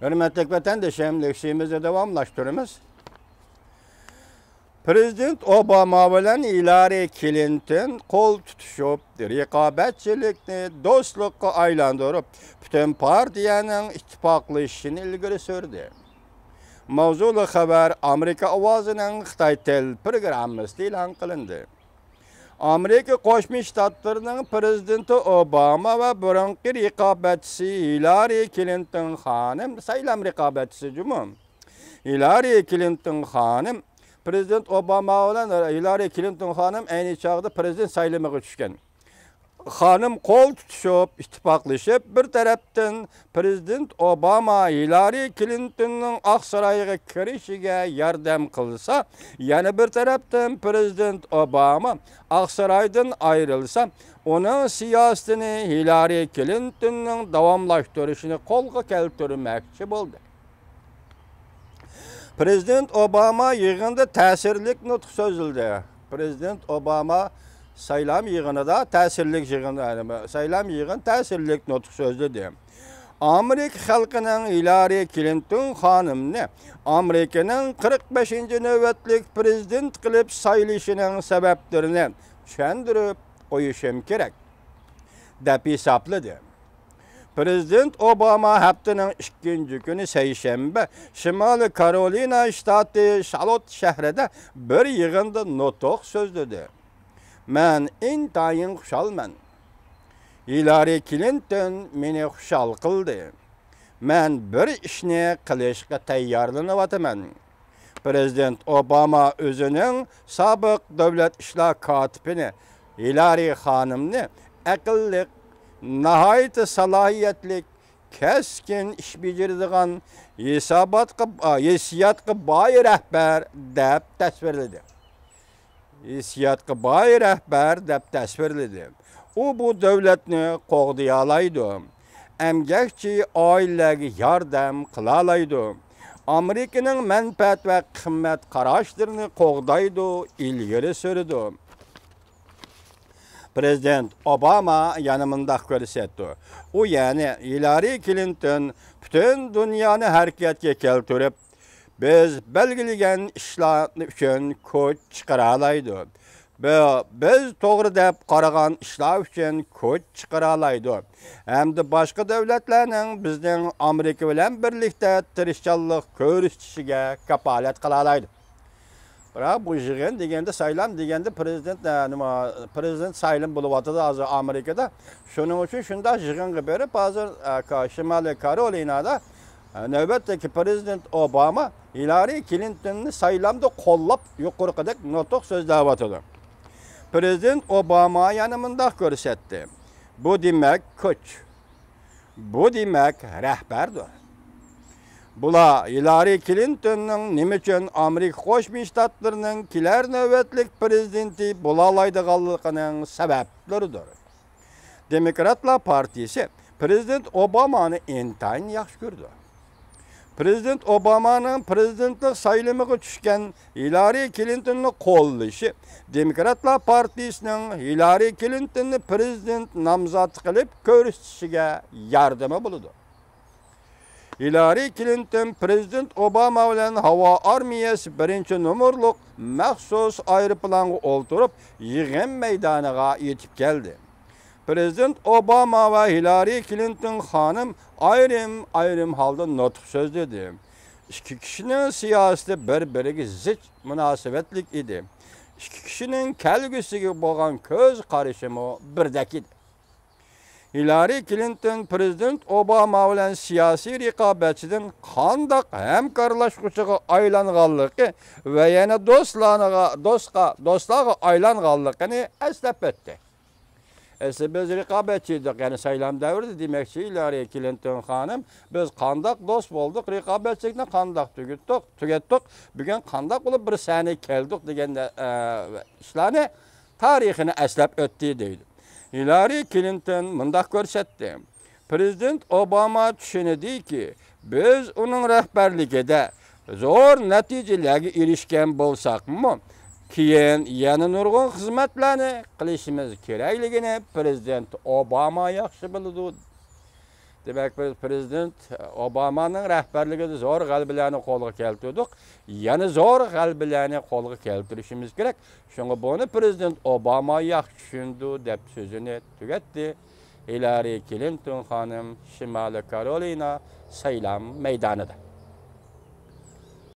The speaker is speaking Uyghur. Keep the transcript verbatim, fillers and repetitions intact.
ھۆرمەتلىك ۋەتەندىشىم، لېكسىيىمىزنى داۋاملاشتۇرىمىز. پرېزىدېنت ئوباما بىلەن ھىلارى كلىنتون قول تۇتۇشۇپ، رىقابەتچىلىكنى دوستلۇققا ئايلاندۇرۇپ، پۈتۈن پارتىيەنىڭ ئىتتىپاقلىشىشىنى ئىلگىرى سۈردى. ماۋزۇلۇق خەۋەر ئامېرىكا ئاۋازىنىڭ خىتاي تىل پروگراممىسىدا ئېلان قىلىندى. ئامېرىكا قوشما شتاتلىرىنىڭ پرېزىدېنتى ئوباما ۋە بۇرۇنقى رىقابەتچىسى ھىلارى كلىنتون خانىم، سايلام رىقابەتچىسى جۇمۇ. ھىلارى كلىنتون خانىم، پرېزىدېنت ئوباما بىلەن ھىلارى كلىنتون خانىم ئەينى چاغدا پرېزىدېنت سايلىمىغا چۈشكەن. خانىم قول تۇتۇشۇپ، ئىتتىپاقلىشىپ، بىر تەرەپتىن پرېزىدېنت ئوباما ھىلارى كلىنتوننىڭ ئاقسارايغا كىرىشىگە ياردەم قىلسا، يەنە بىر تەرەپتىن پرېزىدېنت ئوباما ئاقسارايدىن ئايرىلسا، ئۇنىڭ سىياسىتىنى ھىلارى كلىنتوننىڭ داۋاملاشتۇرۇشىنى قولغا كەلتۈرمەكچى بولدى. پرېزىدېنت ئوباما يىغىندا تەسىرلىك نۇتۇق سۆزلىدى. پرېزىدېنت ئوباما سايلام يىغىنىدا تەسىرلىك يىغىن، سايلام يىغىن تەسىرلىك نۇتۇق سۆزلىدى. ئامېرىكا خەلقىنىڭ ھىلارى كلىنتون خانىمنى ئامېرىكىنىڭ قىرىق بەشىنچى نۆۋەتلىك پرېزىدېنت قىلىپ سايلىشىنىڭ سەۋەبلىرىنى چۈشەندۈرۈپ قويۇشۇم كېرەك، دەپ ھېسابلىدى. پرېزىدېنت ئوباما ھەپتىنىڭ ئىككىنچى كۈنى، سەيشەنبە، شىمالىي كارولىنا شتاتى شالوت شەھىرىدە بىر يىغىندا نۇتۇق سۆزلىدى. مەن ئىنتايىن خۇشالمەن. ھىلارى كلىنتون مېنى خۇشال قىلدى. مەن بىر ئىشنى قىلىشقا تەييارلىنىۋاتىمەن. پرېزىدېنت ئوباما ئۆزىنىڭ سابىق دۆلەت ئىشلار كاتىپىنى ھىلارى خانىمنى ئەقىللىق، ناھايىتى سالاھىيەتلىك، كەسكىن ئىش بېجىرىدىغان، ھېساباتقا، ھېسسىياتقا باي رەھبەر دەپ تەسۋىرلىدى. ھېسسىياتقا باي رەھبەر دەپ تەسۋىرلىدى. ئۇ بۇ دۆلەتنى قوغدىيالايدۇ. ئەمگەكچى ئائىلىلەرگە ياردەم قىلالايدۇ. ئامېرىكىنىڭ مەنپەئەت ۋە قىممەت قاراشلىرىنى قوغدايدۇ، ئىلگىرى سۈرىدۇ. پرېزىدېنت ئوباما يەنە مۇنداق كۆرسەتتى. ئۇ يەنى ھىلارى كلىنتون پۈتۈن دۇنيانى ھەرىكەتكە كەلتۈرۈپ، بىز بەلگىلىگەن ئىشلار ئۈچۈن كۈچ چىقىرالايدۇ. بى-، بىز توغرا دەپ قارىغان ئىشلار ئۈچۈن كۈچ چىقىرالايدۇ. ھەمدە باشقا دۆلەتلەرنىڭ بىزنىڭ ئامېرىكا بىلەن بىرلىكتە تىرىشچانلىق كۆرسىتىشىگە كاپالەت قىلالايدۇ. بىراق بۇ يىغىن دېگەندە، سايلام دېگەندە پرېزىدېنت، ئە، نېمە، پرېزىدېنت سايلىمى بولۇۋاتىدۇ ھازىر ئامېرىكىدا. شۇنىڭ ئۈچۈن شۇنداق يىغىنغا بېرىپ، ھازىر، ئە، كا-، شىمالىي كارولىنادا، ئە، نۆۋەتتىكى پرېزىدېنت ئوباما ھىلارى كلىنتوننى سايلامدا قوللاپ، يۇقىرىقىدەك نۇتۇق سۆزلەۋاتىدۇ. پرېزىدېنت ئوباما يەنە مۇنداق كۆرسەتتى: بۇ دېمەك كۈچ. بۇ دېمەك رەھبەردۇر. بۇلار ھىلارى كلىنتوننىڭ نېمە ئۈچۈن ئامېرىكا قوشما شتاتلىرىنىڭ كېلەر نۆۋەتلىك پرېزىدېنتى بولالايدىغانلىقىنىڭ سەۋەبلىرىدۇر. دېموكراتلار پارتىيىسى پرېزىدېنت ئوبامانى ئىنتايىن ياخشى كۆرىدۇ. پرېزىدېنت ئوبامانىڭ پرېزىدېنتلىق سايلىمىغا چۈشكەن ھىلارى كلىنتوننى قوللىشى دېموكراتلار پارتىيىسىنىڭ ھىلارى كلىنتوننى پرېزىدېنت نامزاتى قىلىپ كۆرسىتىشىگە ياردىمى بولىدۇ. ھىلارى كلىنتون پرېزىدېنت ئوباما بىلەن ھاۋا ئارمىيەسى بىرىنچى نومۇرلۇق مەخسۇس ئايروپىلانغا ئولتۇرۇپ، يىغىن مەيدانىغا يېتىپ كەلدى. پرېزىدېنت ئوباما ۋە ھىلارى كلىنتون خانىم ئايرىم-ئايرىم ھالدا نۇتۇق سۆزلىدى. ئىككى كىشىنىڭ سىياسىتى بىر-بىرىگە زىچ مۇناسىۋەتلىك ئىدى. ئىككى كىشىنىڭ كەلگۈسىگە بولغان كۆز قارىشىمۇ بىردەك ئىدى. ھىلارى كلىنتون پرېزىدېنت ئوباما بىلەن سىياسىي رىقابەتچىدىن قانداق ھەمكارلاشقۇچىغا ئايلانغانلىقى ۋە يەنە دوستلارغا، دوستقا، دوستلارغا ئايلانغانلىقىنى ئەسلەپ ئۆتتى. ئەسلى بىز رىقابەتچى ئىدۇق، يەنى سايلام دەۋرىدە دېمەكچى، ھىلارى كلىنتون خانىم، بىز قانداق دوست بولدۇق، رىقابەتچىلىكنى قانداق تۈگىتتۇق، تۈگەتتۇق، بۈگۈن قانداق بولۇپ بىر سەھنىگە كەلدۇق دېگەندە، ئە، ئىشلارنى، تارىخىنى ئەسلەپ ئۆتتى دەيدۇ. ھىلارى كلىنتون مۇنداق كۆرسەتتى: پرېزىدېنت ئوباما چۈشىنىدىكى، بىز ئۇنىڭ رەھبەرلىكىدە زور نەتىجىلەرگە ئېرىشكەن بولساقمۇ، كېيىن يەنە نۇرغۇن خىزمەتلەرنى قىلىشىمىز كېرەكلىكىنى پرېزىدېنت ئوباما ياخشى بىلىدۇ. دېمەك، بىز پرېزىدېنت ئوبامانىڭ رەھبەرلىكىدە زور غەلىبىلەرنى قولغا كەلتۈردۇق. يەنە زور غەلىبىلەرنى قولغا كەلتۈرۈشىمىز كېرەك. شۇڭا بۇنى پرېزىدېنت ئوباما ياخشى چۈشىنىدۇ، دەپ سۆزىنى تۈگەتتى. ھىلارى كلىنتون خانىم شىمالىي كارولىنا سايلام مەيدانىدا.